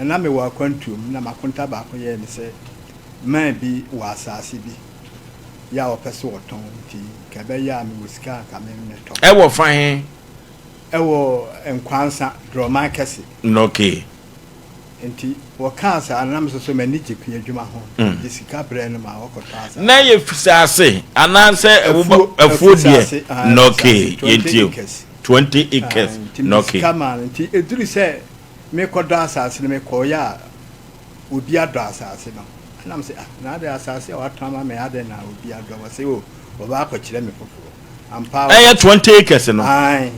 Na na mewɔ akwantuo mu na m'akonta baako yɛɛ me sɛ man bi wɔ asaase bi yɛ a ɔpɛ sɛ ɔtɔn nti nka ɛbɛyɛ a mewɔ sika a nka me mɛtɔ. Ɛwɔ fa he? Ɛwɔ Nkwansa, Drɔman kɛse. Okay. Nti wɔkaa saa no na me nso so m'ani gye kuadwuma ho nti mede sika brɛɛ no ma ɔkɔtɔɔ asaase. Na ɛyɛ fisaase anaasɛ Afuo, afuo deɛ? afusaase, ae, Okay, afusaase, 20 yɛntie o. acres. 20 Ae, acres, nti mede okay. sika maa no. Nti ɛduru sɛ merekɔdɔ asaase no, mekɔeɛ a obi adɔ asaase no. Ɛna mese, ah, na adɛn asaase a wɔatɔn ama me adɛn na obi adɔ? Wɔse, o, wɔba akɔkyerɛ me foforɔ. Ampa ara Ɛyɛ wɔkɔkyerɛ. 20 acres no? Ae.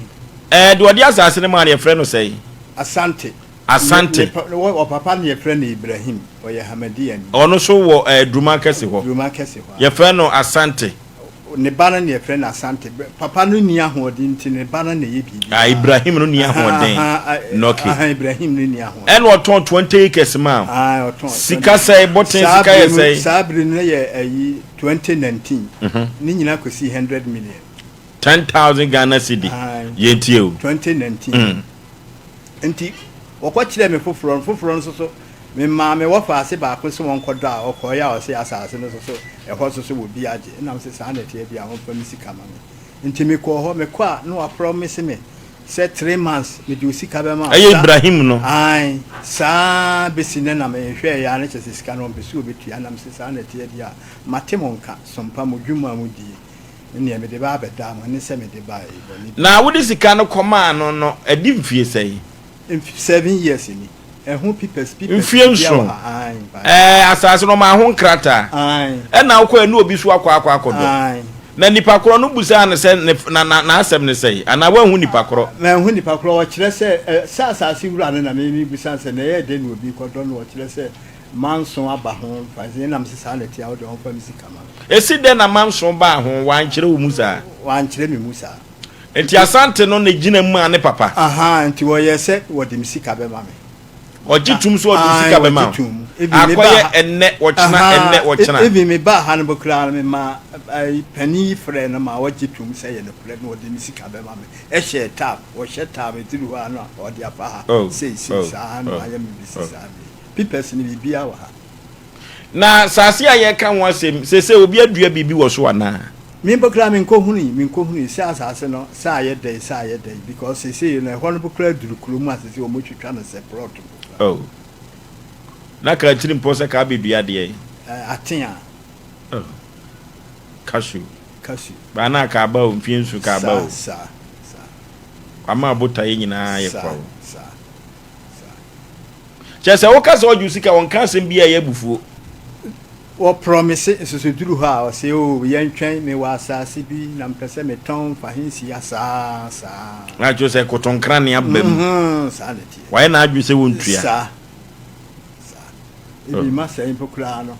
Ɛɛ, deɛ ɔde asaase no maa no yɛfrɛ no sɛn? Asante. Asante. Ne, ne, wɔ papa no yɛfrɛ no Ibrahim, ɔyɛ Hamadiyani. Ɔno nso wɔ eh, Duruma kɛse hɔ. Duruma kɛse hɔ. Yɛfrɛ no Asante. Ne ba no na yɛfrɛ no Asante. Papa no nni ahoɔden nti ne ba no na ɛyɛ biribiara. Ah, Ibrahim no nni ahoɔden. Nɔke. Aha, Ibrahim no nni ahoɔden. Ɛna ɔtɔn 20 acres maa wo. Ah, ɔtɔn. Sika sɛe, boten sika yɛ sɛe. Saa bere no yɛ ayi 2019. Ne nyinaa kɔsi 100 million. 10,000 Ghana cedi. Yɛntie o. 2019. Enti wɔkɔkyerɛɛ me foforɔ no, foforɔ no nso so, memaa me wɔfaase baako sɛ wɔnkɔdɔ a, ɔkɔeɛ a ɔse asase no nso so, ɛhɔ nso so obi agye. Ɛna mese saa na ɛteɛ deɛ a wɔmfa me sika ma me. Nti mekɔɔ hɔ, mekɔ a na wɔaprɔmise me sɛ 3 months mede wo sika bɛma wo. Ɛyɛ Ibrahim no? Ae, saa bɛsi nnɛ na mehwɛeɛ ara na kyerɛ sɛ sika no ɔmpɛ sɛ ɔbɛtua. Ɛna mese saa na ɛteɛ deɛ a, mate mo nka, sompa mo dwuma a modie ne neɛ mede ba abɛdaa mo ne sɛ mede baeɛ yi, bɔne biara. Na wode sika no kɔmaa no no, adi mfie sɛn? Mf, 7 years ni. Ɛho pipɛs, pipɛs Mfie biribiara wɔ nson. ha, ae, mpae. Ɛɛ, asase no, ɔmaa ho nkrataa. Ae. Ɛnna wokɔɛ ne obi so akɔ akɔ akɔdɔ. Ae. Na nipa korɔ no busaa no sɛ, ne, na, na, n'asɛm ne sɛn? Anaa woanhu nipa korɔ? Manhu nipa korɔ. Ɔkyerɛ sɛ, ɛ, sɛ asase wura no na me, mebisa no sɛ, na ɛyɛɛ dɛn na obi rekɔdɔ no? Ɔkyerɛ sɛ, manso aba ho, mfa, ɛnam sɛ saa na ɛteɛ a, wo deɛ ɔmfa me sika ma me. Esi dɛn na manso baa ho? Wankyerɛ wo mu saa? Wankyerɛ me mu saa. Nti Asante no na egyina mu maa ne papa? Ahaa, nti wɔyɛɛ sɛ wɔde me sika bɛma me. Ɔgye tom sɛ ɔde wo sika bɛma wo? Akɔyɛ ɛnnɛ, ɔkyena, ɛnnɛ, ɔkyena. Even me baa ha no mpo koraa no, memaa panin yi frɛɛ no ma ɔgye tom sɛ ɛyɛ nokorɛ na ɔde me sika bɛma me. Ɛhyɛɛ tab, wɔhyɛ tab, ɛduru hɔ a na ɔde afa ha, sei, sei, saa na wayɛ me bɛsi saa bere yi. Papers no biribiara wɔ ha. Na asase a yɛreka ho asɛm seesei, obi adua biribi wɔ so anaa? Me mpo koraa menkɔhunui, menkɔhunui sɛ asase no sɛ ayɛ dɛn, sɛ ayɛ dɛn, because seesei no ɛhɔ no mpo koraa aduru kuro mu a seesei wɔtwitwa no sɛ plot mpo koraa. Oh. Na kaa tiri mpɔ sɛ kaa bɛdua deɛn? Eh, atea. Oh. Cashew. Cashew. Baa na kaa ba o, mfie nsu kaa ba o. Saa, saa, saa. Wama abotaeɛ nyinaa yɛ kwa o. Saa, saa. Kyerɛ sɛ woka sɛ ɔgye wo sika ɔnka asɛm biaa ɛyɛ abufuo. Wɔ promise nso so duru hɔ a ɔse oh yɛntwɛn mewɔ asaase bi na mepɛ sɛ metɔn fa he nsi ha saa saa. Na kyerɛ sɛ kotonkrane aba mu. Mmhmm saa na ɛteɛ. Wayɛ n'adwene sɛ wontua. Saa saa ebi ma sɛe mpo koraa no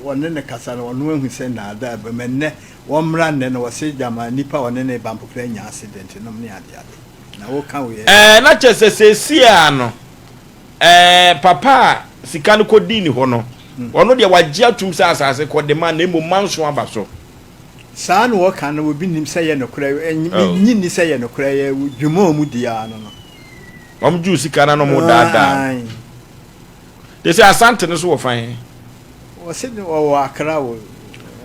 wɔne no kasa no ɔno ahu sɛ nnaadaa aba mu ɛnnɛ wɔmmra nnɛ no wɔse gyama nipa a ɔne no reba mpo koraa anya accident nom ne adeade. Na woka wei ɛ. Ɛɛ, na kyerɛ sɛ seesei ara no, ɛɛ, papa a sika no kɔdii ne hɔ no, ɔno deɛ wagye atom sɛ asase kɔ de ma, na mmom manso aba so. Saa na wɔka no, obi nnim sɛ ɛyɛ nokorɛ, mennye nni sɛ ɛyɛ nokorɛ, ɛyɛ dwuma a wɔdi ara no no. Wɔgye wo sika no na wɔdaadaa wo. Aane. Te sɛ Asante no so wɔ fa he? Wɔse ɔwɔ Accra o,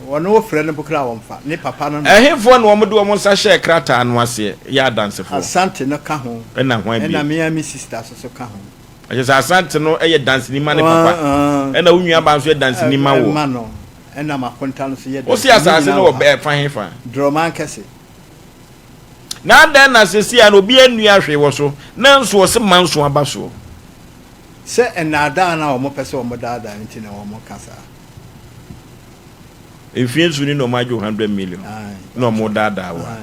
wɔne wo frɛ no mpo koraa wɔmfa, ne papa no na. Ɛhefoɔ na wɔde wɔn nsa hyɛɛ krataa no aseɛ yɛ adansefoɔ? Asante no ka ho, Ɛna hwan bio? ɛna me ara me sister nso so ka ho. Ɛkyerɛ sɛ Asante no yɛ danseni ma ne papa, ɛna wo nuabaa nso yɛ danseni ma wo. Ma no, ɛna m'akonta no nso yɛ danseni. Wose asase no wɔ fa hefa? Drɔman kɛse. Na adɛn na seesei ara no obiara nnua hwee wɔ so, nanso wɔse manso aba soɔ? Sɛ nnaadaa no a wɔpɛ sɛ wɔdaadaa nti na wɔka saa. Mfie nson ni na wɔagye wo 100 million na wɔredaadaa wo a.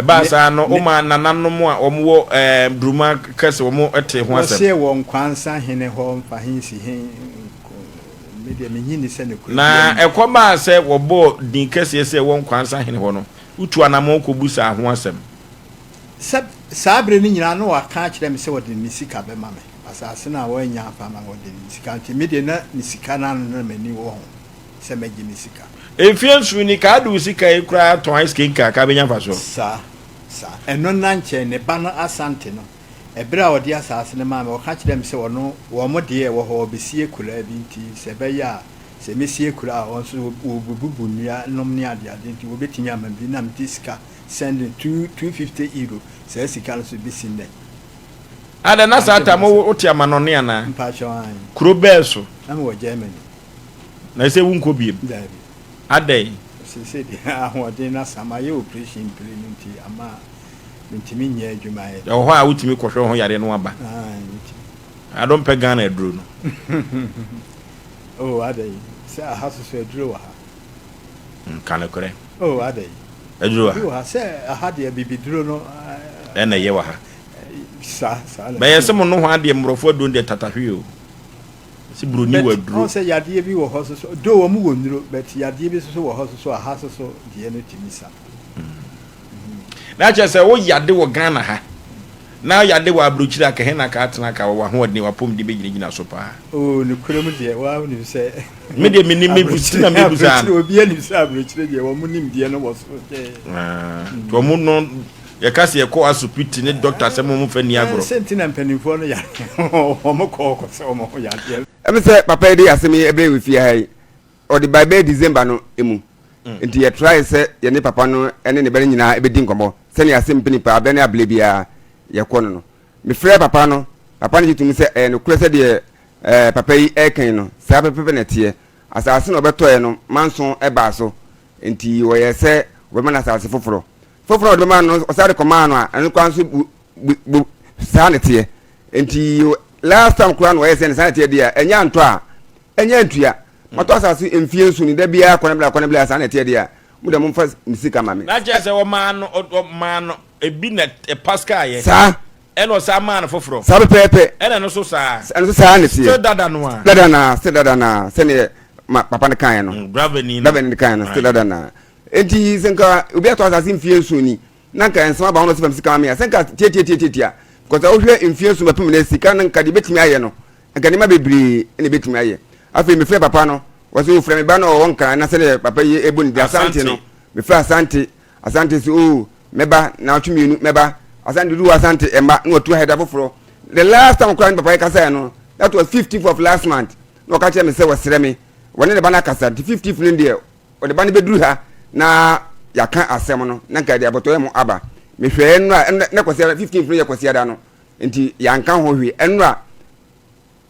Ɛbaa saa no, womaa nananom a wɔwɔ ɛɛ Duruma kɛse wɔn tee ho asɛm. Wɔsee wɔ Nkwansa hene hɔ mfa he nsi he nko, me deɛ mennye nni sɛ nokorɛ Na biara nni. ɛkɔbaa sɛ wɔbɔɔ din kɛseɛ sɛ ɛwɔ Nkwansa hene hɔ no, wotuu anammɔn kɔbisaa ho asɛm. Sɛ saa bere no nyinaa na waka akyerɛ me sɛ ɔde ne sika bɛma me, asase no a wannya amfa amma me, ɔde ne sika nti, me deɛ na ne sika no ano na m'ani wɔ ho sɛ mɛgye me sika. Mfeɛ nson ni, kaa de wo sika yi koraa tɔn ice kenka a, kaa bɛnya mfasoɔ. Saa. Saa. Ɛno nna nkyɛn, ne ba no Asante no, ɛberɛ a ɔde asaase no maa me, ɔka kyerɛɛ me sɛ ɔno, wɔn deɛ ɛwɔ hɔ, ɔrebɛsi akuraa bi nti sɛ ɛbɛyɛ a, sɛ mɛsi akuraa a, wɔn nso wɔbɛbubu nnua nom ne adeade nti wɔbɛtumi ama me bi, na mede sika send no two, €250, saa sika no nso bɛsi nnɛ. Adɛn, na saa Wante time m'asɛm. wote amanɔne anaa? Mpakyɛw, aane. Kuro bɛɛ so? Na mewɔ Germany. Na ɛsɛ wonkɔ biom? Daabi. Adɛn? Seesei deɛ ahoɔden no asa, mayɛ operation mprenu nti ama mentumi nyɛ adwuma yɛ. Ɛwɔ hɔ a wotumi kɔhwɛ wo ho yareɛ no aba? Aane, metumi. Ado mpɛ Ghana aduro no. Oh, adɛn? Sɛ aha soso aduro wɔ ha. Nka nokorɛ. Oh, adɛn? Aduro wɔ ha. Bi wɔ ha, sɛ aha deɛ bibiduro no. Ɛna ɛyɛ wɔ ha. Saa, saa na. Bɛyɛ sɛ mo nohoa deɛ mmorɔfo aduro no deɛ tatahwe o. Sɛ buroni wɔ But aduro. ɔn sɛ yadeɛ bi wɔ hɔ soso, though wɔn wɔ nnuro, but yadeɛ bi soso wɔ hɔ soso a ha soso deɛ no tumi sa. Na kyerɛ sɛ wo yade wɔ Ghana ha na yade wɔ abrokyire a kɛhe na ka atena ka wɔ w'ahoɔden w'apɔmuden bɛgyinagyina so paa. Oh nokorɛ mu deɛ waa wonim sɛ Me deɛ menim me bu ti na me bu saa no. Abrokyire obiara nim sɛ abrokyire deɛ wɔn nimdeɛ no wɔ soro kyɛɛ. Ah, nti wɔn no yɛka sɛ yɛkɔ asopiti ne dɔkta sɛ mo fa ni agorɔ. Sɛ nti na mpanimfoɔ no yare wɔn kɔ kɔ sɛ wɔn ho yadeɛ. Ɛne sɛ papa yi de asɛm yi ɛbrɛ wɔ fie ha yi, ɔde bae bɛyɛ December no mu. Nti yɛ try sɛ yɛne papa no ne ne ba no nyinaa ɛbɛdi nkɔmmɔ sɛnea asɛm pini paa berɛ ne aberɛ biara yɛkɔ no no. Mefrɛɛ papa no, papa no gye tom sɛ ɛyɛ nokorɛ sɛdeɛ ɛɛ papa yi ɛreka yi no, saa pɛpɛpɛ na ɛteɛ. Asase na ɔbɛtɔeɛ no, manso ɛbaa so, nti wɔyɛɛ sɛ wɔbɛma no asase foforɔ. Foforɔ a wɔde bɛma no no, ɔsan de kɔmaa no a, ɛno koraa nso bu, bu, bu, saa na ɛteɛ. Nti last time koraa na wɔyɛ sɛ ne saa na ɛteɛ deɛ a, ɛnyɛ antɔ a, ɛnyɛ antua. Matɔ asase mfie nson ni, da biara kɔ ne bla, kɔ ne bla, saa na ɛteɛ deɛ a, mo deɛ momfa me sika ma me. Na kyerɛ sɛ wɔmaa no, ɔmaa no ebi na ɛpaskaeɛ. Saa. Ɛna ɔsan maa no foforɔ. Saa pɛpɛɛpɛ. Ɛna ɛno nso saa. Ɛno nso saa na ɛteɛ. Still dada no ara. Dada no ara, still dada no ara, sɛdeɛ ma papa no kaeɛ no. Mm, driver ni no. Driver ni no kaeɛ no, still dada no ara. Enti sɛ nka obi atɔ asase mfie nson ni, na nka nsɛm aba ho na ɔsɛ fam sika ma me a, sɛ nka tiatiatiatia. Because wohwɛ mfie nson bɛpem nnɛ, sika no nka deɛ ebɛtumi ayɛ no, nka nneɛma bebree na ebɛtumi ayɛ. Afei mefrɛ papa no, wɔsɛ ofrɛ me ba no a ɔwɔ Nkran na sɛdeɛ papa yi ɛbɔ ne din Asante no, mefrɛ Asante, Asante sɛ oo mɛba naawɔtwe mmienu mɛba Asante duru hɔ Asante ɛmma na watu ahɛda foforɔ the last time koraa ne papa yi kasaeɛ no that was 15th of last month na ɔka kyerɛ me sɛ wɔsrɛ me wɔne ne ba no akasa nti 15th no deɛ ɔde ba no bɛduru ha na yɛaka asɛm no na nka deɛ abɔtɔyɛ mu aba mehwɛɛ nnora ɛnna kwasiada 15th no yɛ kwasiada no nti yɛanka ho hwee ɛnnora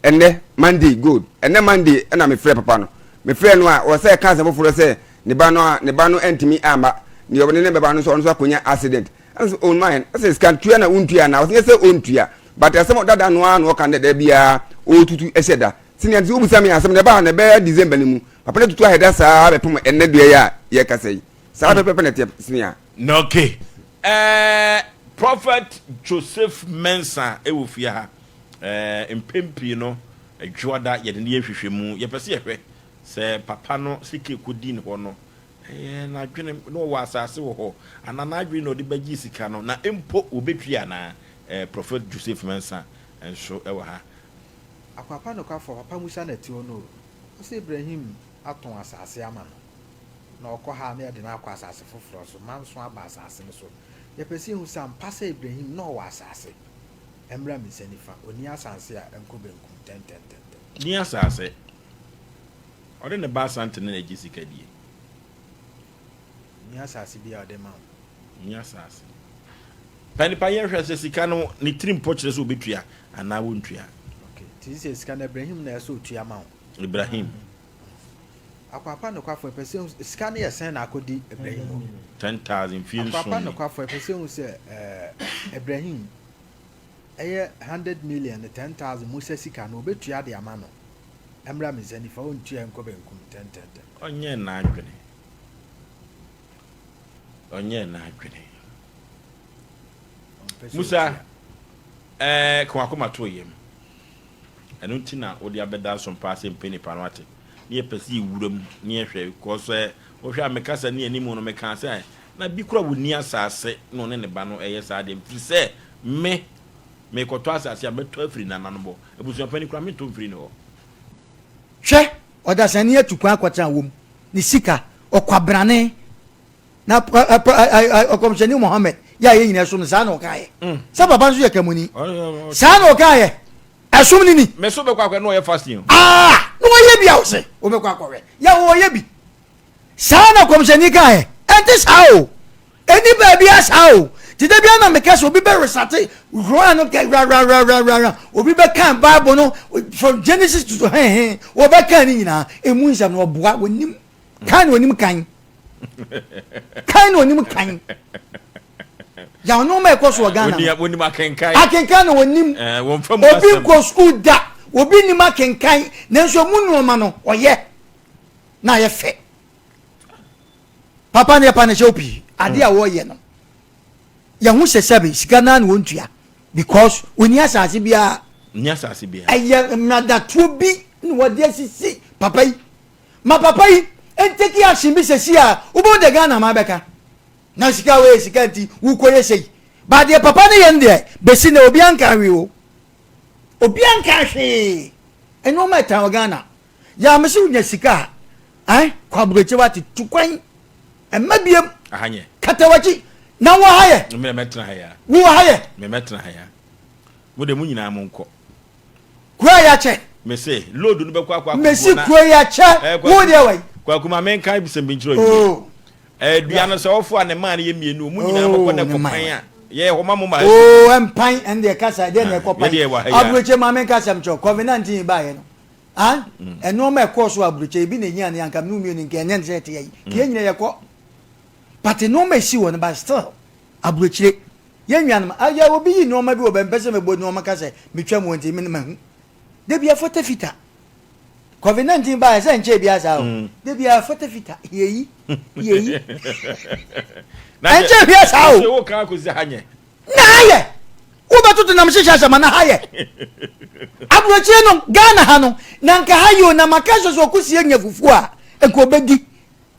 Ɛnnɛ Monday good ɛnnɛ Monday ɛna me frɛ papa no me frɛ no a ɔsɛ ɛka asɛm foforɔ sɛ ne ba no a ne ba no ɛntumi amma deɛ ɔne ne bɛba no nso ɔno nso akɔnya accident ɛna sɛ oh my ɛsɛ sika tua na wontua na ɔsɛ sɛ ɔntua but asɛm dada no ara na ɔka dada biara ɔretutu ɛhyɛ da sɛnea nti wobisa me asɛm na ɛbaa na ɛbɛyɛ December no mu papa no tutu ahɛda saa bɛpem ɛnnɛ deɛ yɛ a yɛkasa yi saa pɛpɛpɛ na ɛteɛ sɛnea Okay. Eh, Prophet Joseph Mensah ɛwɔ fie ha. Ɛɛ, mpɛn pii no, Dwoada yɛde no yɛ nhwehwɛmu. Yɛpɛ sɛ yɛhwɛ sɛ papa no sika a ɛkɔdii ne hɔ no, ɛyɛ n'adwene na ɔwɔ asase wɔ hɔ anaa n'adwene na ɔde bɛgyee sika no, na mpo wɔbɛtua anaa. Ɛɛ, Prɔfɛt Joseph Mensah nso wɔ ha. Akwapa nokwafoɔ, papa Musa na ɛte hɔ no o. Ɔse Ibrahim atɔn asase ama no, na ɔkɔ ha a na yɛde no akɔ asase foforɔ so, manso aba asase no so. Yɛpɛ sɛ yɛhu sɛ ampa sɛ Ibrahim na ɔwɔ asase. Ɛmmra me nsa nifa, ɔnni asase a ɛnkɔ benkum ntɛntɛntɛntɛm. Nni asase. Ɔde ne ba Asante no na ɛgye sika die. Nni asase bi a ɔde ma wo. Nni asase. Pa nipa yɛ hwɛ sɛ sika no ne tiri mpɔ kyerɛ sɛ ɔbɛtua anaa wɔntua. Okay, nti sɛ sika no Ibrahim na ɛsɛ ɔtua ma wo. Ibrahim. Akwapa nokwafo ɛpɛ sɛ sika no yɛ sɛn na akɔdi Ibrahim hɔ? 10,000 mfie nson Akwapa ni. nokwafo ɛpɛ sɛ hu sɛ ɛɛ Ibrahim ɛyɛ hundred million ne 10,000 Musa sika no ɔbɛtua de ama no ɛmmra me nsa nifa ɔntua nkɔ benkum ntɛntɛntɛm. Ɔnyɛɛ n'adwene. Ɔnyɛɛ n'adwene. Ɔmpɛ sɛ Musa, ɔtua. ɛɛ ka w'akoma to yam. Ɛno nti na wode abɛda so mpaa sɛ mpɛ nipa no ate. Ne yɛpɛ sɛ yɛwura mu ne yɛhwɛ because sɛ wohwɛ a me kasa ne anim no mekaa sɛ na bi kora wɔnni asase na ɔne ne ba no ɛyɛ saa deɛ mfiri sɛ me mekɔtɔ asase a mɛtɔ afiri nananom hɔ abusuapani kora mentɔ mfiri ne hɔ. Hwɛ, ɔdasani atu kwan akɔtena wom, ne sika, ɔkwabrane, na ɔkɔmhyɛni Muhammad, Yɛ a yɛn nyinaa som no saa na ɔkaeɛ. Sɛ papa nso yɛ Kramoni. Saa na ɔkaeɛ. Ɛsom no ni. Me so bɛkɔ akɔhwɛ na ɔyɛ fasting o. Ah! Na ɔyɛ bi a ɔse wobɛkɔ akɔhwɛ. Yɛ a ɔyɛ bi. Saa na kɔmhyɛni kaeɛ. Ɛnte saa o. Ɛnni baabiara saa o. Nti da biara na meka sɛ obi bɛ resate Quran no kɛ wrawrawrawrawra. Obi bɛkan Bible no from Genesis to hehe. Wɔbɛkan ne nyinaa. Emu nsɛm no ɔboa wɔnim. Kan na onim kan. Kan na onim kan. Yaw nneɛma ɛkɔ so wɔ Ghana no. Wɔnim akenkan. Akenkan na wɔnim. Eh, wɔmfa mu Obi asɛm. nkɔ sukuu da. Obi nim akenkan. Nanso emu nneɛma no ɔyɛ na ayɛ fɛ. Papa no yɛ pa no kyɛw pii. Ade a wɔyɛ no. Yɛho sɛ sɛbe sika naa na wɔntua because wɔnni asase biara. Nni asase biara. Ɛyɛ mmadatoɔ bi na wɔde asisi papa yi. Ma papa yi ntake action bi sɛsi a wobɛhu deɛ Ghana man bɛka. Na sika wei yɛ sika nti wokɔ yɛ sei. But deɛ papa no yɛ no deɛ bɛsi nnɛ obiara nkaa hwee o. Obiara nkaa hwee. Nnoɔma ɛtan wɔ Ghana. Yaa mese wonya sika a eh kɔ aburokyi wate tu kwan ɛmma biem. Aha nyɛ. Kata wakyi na wɔ ha yɛ. Me mɛtena ha ya. Wo wɔ ha yɛ. Me mɛtena ha ya. Mo de mo nyinaa mo nkɔ. Kuro yi akyɛ. Mese load no bɛkɔ akɔ akɔguo na. Mesi kuro yi akyɛ. Eh, Wo deɛ wai. Kwaku ma menka sɛm bi nkyerɛ owie. Oh. Eh, dua no sɛ ɔfo a ne maa no yɛ mmienu ɔmu nyinaa mɔkɔ na ɛkɔ pan a yɛ hɔ ma mo ma. Oh, ɛmpan ɛn deɛ kasa ɛdeɛ na ɛkɔ pan. Yɛdeɛ wɔ ha yi a. Aburokye ma menka sɛm kyerɛ COVID-19 baayɛ no. Ah, ɛnoɔma ɛkɔɔ so aburokye ebi na ehia ne anka mene mmienu nka ɛnyɛ ne sɛ ɛte yɛ yi. Yɛn nyina yɛkɔ. But nneɛma esi wɔ no but still aburokyire. Yɛn nuanom, ayɛ obi yi nneɛma bi wɔ baabi, mepɛ sɛ mebɔ nneɛma ka sɛ metwam wɔ nti me mahu. Da bia fɔtɛ fita. Covid 19 baa sɛ nkyɛɛ biara saa o. Mm. Da bia fɔtɛ fita, yɛyi, yɛyi. Ɛnkyɛɛ bia saa o. Wo kan akɔsi ha nyɛ. Na ha yɛ. Wobɛtoto nam hyehyɛ asɛm na ha yɛ. Aburokyire no, Ghana ha no, na nka ha yɛ o, na maka sɛ sɛ ɔkɔsie nya fufuo a, nka ɔbɛdi.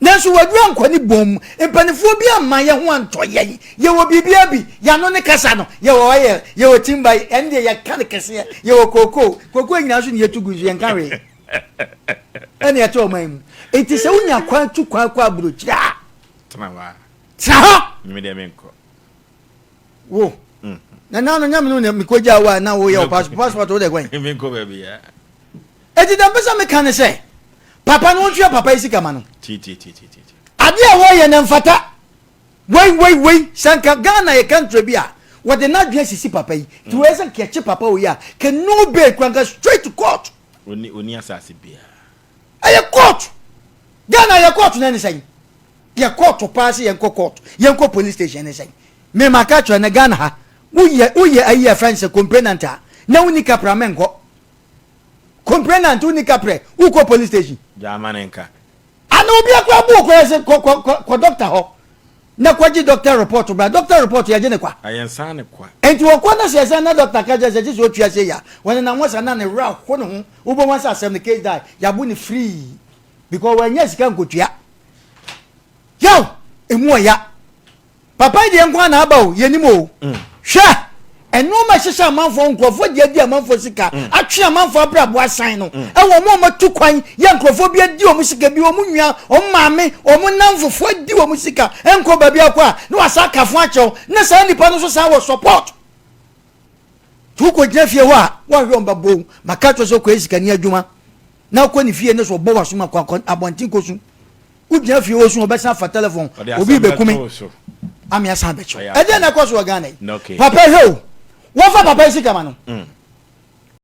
Nanso waduru ankɔ ne bɔn mu. Mpaninfoɔ bi amma yɛn ho antɔ yɛn. Yɛwɔ biribiara bi, yɛn ano ne kasa no, yɛwɔ oil, yɛwɔ timber, ɛno deɛ yɛka no kɛseɛ, yɛwɔ kookoo, kookoo nyinaa nso na yɛtu gu nso yɛnka hwee. Ɛna ɛte ɔman mu. Nti sɛ wonya kwan tu kwan kɔ aburokyire a, Tena hɔ a. Tena hɔ. Meme deɛ menkɔ. Wo. Na na no nyame no na mekɔgyaa wo a na woyɛ wo passport wo deɛ kwan. Menkɔ baabi a. Enti deɛ mpɛ sɛ meka ne sɛ, papa no wɔntua papa yi sika ma no. Tiitiitiitiiti. Adeɛ a wɔyɛ no mfata. Wei wei wei, sɛ nka Ghana yɛ country bi a, wɔde n'adwene asisi papa yi. Nti wɔyɛ sɛ nka yɛkye papa wei a, ka no bail kura nka straight to court. Oni oni asase biara. Ɛyɛ court. Ghana yɛ court na ɛne sɛn? Yɛ court paa sɛ yɛnkɔ court, yɛnkɔ police station ɛne sɛn? Me maka kyerɛ no Ghana ha, woyɛ woyɛ ayi a ɛfrɛ no sɛ complainant a, na wonni kapra menkɔ. Complainant wonni kaprɛ wokɔ police station. Gyaa ma ne nka. Ana obi akora bu okora sɛ kɔ kɔ kɔ kɔ doctor hɔ na kɔgye doctor report bra doctor report yɛgye ne kwa. Ayɛnsan ne kwa. Nti wɔkɔ na sɛ ɛsɛn na doctor ka kyerɛ sɛ gye sɛ otua sɛ ya wɔnenam hɔ sa na ne werɛ aho ne ho wobɛhu sɛ asɛm no case die yɛabo ne free because wɔanya sika nkotua yaw emu ɔya. Papa yi deɛ nko ara na aba o, yɛnim o. Hwɛ! Nneɛma ɛhyehyɛ amanfoɔ, nkurɔfoɔ de adi amanfoɔ sika, atwe amanfoɔ abrabɔ asan no, ɛwɔ wɔn a wɔatu kwan yɛ nkurɔfoɔ bi adi wɔn sika bi, wɔn nua, wɔn maame, wɔn nnamfofoɔ adi wɔn sika, nkɔ baabi akɔ a, na wasa akafo akyɛw, na saa nipa no nso san wɔ support. Nti wokɔgyina fie hɔ a, woahwɛ wɔn bɛbɔ wo, maka kyerɛ sɛ wokɔyɛ sikani adwuma, na wokɔ ne fie ne so ɔbɔ w'asom akɔ abɔnten kɔsu. Wogyina fie hɔ su ɔbɛsan afa telefon obi bɛku me ame asan abɛkyew. Ɛdeɛn na ɛkɔ so wɔ Ghana yi? Papa hwɛ o, wɔmfa papa yi sika ma no.